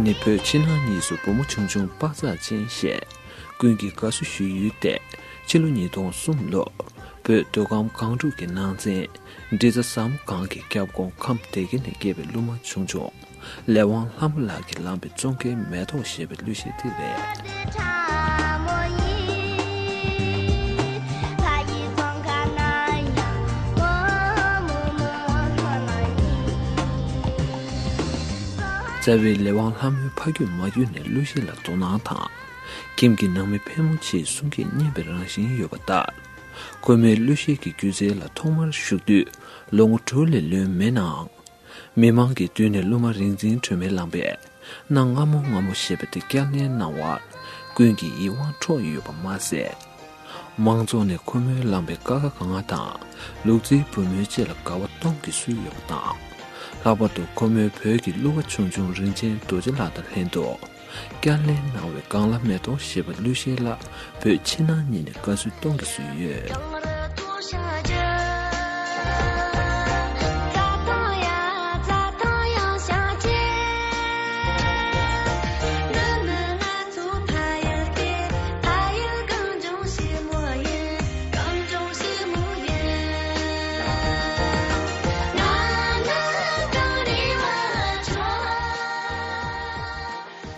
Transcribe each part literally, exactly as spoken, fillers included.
ནི་བོད་ཕྱི་ནང་གཉིས་སུ་བུ་མོ་ཆུང་ཆུང་དཔའ་རྩལ་ཅན་ཞེས་ཀུན་གྱིས་དགའ་བསུ་ཞུ་ཡུལ་ཏེ། ཕྱི་ལོ་ཉིས་སྟོང་གསུམ་ལོར་བོད་མདོ་ཁམས་སྒང་དྲུག་གི་ནང་ཚན་འབྲི་རྩ་ཟམ་སྒང་གི་སྐྱབས་ཁོངས་ཁམས་སྡེ་དགེ་ནས་སྐྱེས་པའི་སློབ་མ་ཆུང་ཆུང་ལས་དབང་ལྷ་མོ་ལགས་ཀྱིས་བླངས་པའི་ཙོང་ཁའི་མེ་ཏོག་ཞེས་པའི་གླུ་གཞས་དེ་རེད། རྩ་བའི་ལས་དབང་ལྷ་མོའི་ཕ་རྒྱུད་མ་རྒྱུད་ནས་གླུ་གཞས་ལ་དོ་སྣང་དང་། ཁྱིམ་གྱི་ནང་མི་ཕལ་མོ་ཆེའི་གསུང་སྐད་སྙན་པའི་རང་བཞིན་ཡོད་པ་ལྟར། ཁོ་མོའི་གླུ་གཞས་ཀྱི་སྒྱུ་རྩལ་ལ་ཐོག་མར་ཞུགས་དུས་ལོ་ངོ་དྲུག་ལས་ལོན་མེད་ནའང་། མི་མང་གི་མདུན་ནས་གླུ་མ་རིག་འཛིན་སྒྲོལ་མས་བླངས་པའི་གནའ་སྔ་མོ་སྔ་མོ་ཞེས་པ་དེ་བསྐྱར་ལེན་གནང་བར་ཀུན་གྱི་ཡིད་དབང་འཕྲོག་ཡོད་པ་མ་ཟད། མང་ཚོགས་ནས་ཁོ་མོས་བླངས་པའི་ཀ་ཁ་ག་ང་དང་ལུག་རྫིའི་བུ་མོའི་ལྕེ་ལ་དགའ་བ་སྟོང་གིས་བསུས་ཡོད་པ་དང་། ལྷག་པར་དུ་ཁོ་མོས་བོད་ཀྱི་གླུ་བ་ཆུང་ཆུང་རིན་ཆེན་རྡོ་རྗེ་ལགས་དང་ལྷན་དུ་བསྐྱར་ལེན་གནང་བའི་གངས་ལྷ་མེ་ཏོག་ཞེས་པའི་གླུ་གཞས་ལ་བོད་ཕྱི་ནང་གཉིས་ནས་དགའ་བསུ་སྟོང་གིས་བསུས་ཡོད།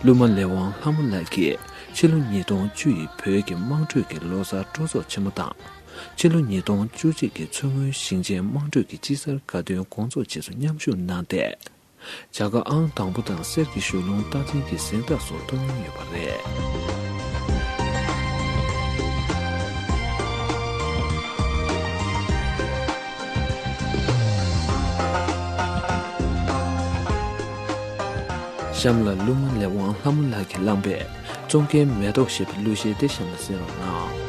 གླུ་མ་ལས་དབང་ལྷ་མོ་ལགས་ཀྱིས་ཕྱི་ལོ་ཉིས་སྟོང་བཅུ་ཡི་བོད་ཀྱི་དམངས་ཁྲོད་ཀྱི་ལོ་གསར་སྤྲོ་ཚོགས་ཆེན་མོ་དང་། ཕྱི་ལོ་ཉིས་སྟོང་བཅུ་གཅིག་གི་མཚོ་སྔོན་ཞིང་ཆེན་དམངས་ཁྲོད་ཀྱི་དཔྱིད་གསར་དགའ་སྟོན་དགོང་ཚོགས་རྗེས་སུ་མཉམ་ཞུགས་གནང་སྟེ། བྱ་དགའ་ཨང་དང་པོ་དང་གསེར་གྱི་ཞལ་ལུང་རྟགས་ཅན་གྱི་གཟེངས་རྟགས་སོགས་ཐོབ་མྱོང་ཡོད་པ་རེད། གཤམ་ལ་གླུ་མ་ལས་དབང་ལྷ་མོ་ལགས་ཀྱིས་བླངས་པའི་ཙོང་ཁའི་མེ་ཏོག་ཞེས་པའི་གླུ་གཞས་དེ་གཤམ་ལ་གསན་རོགས་གནང་།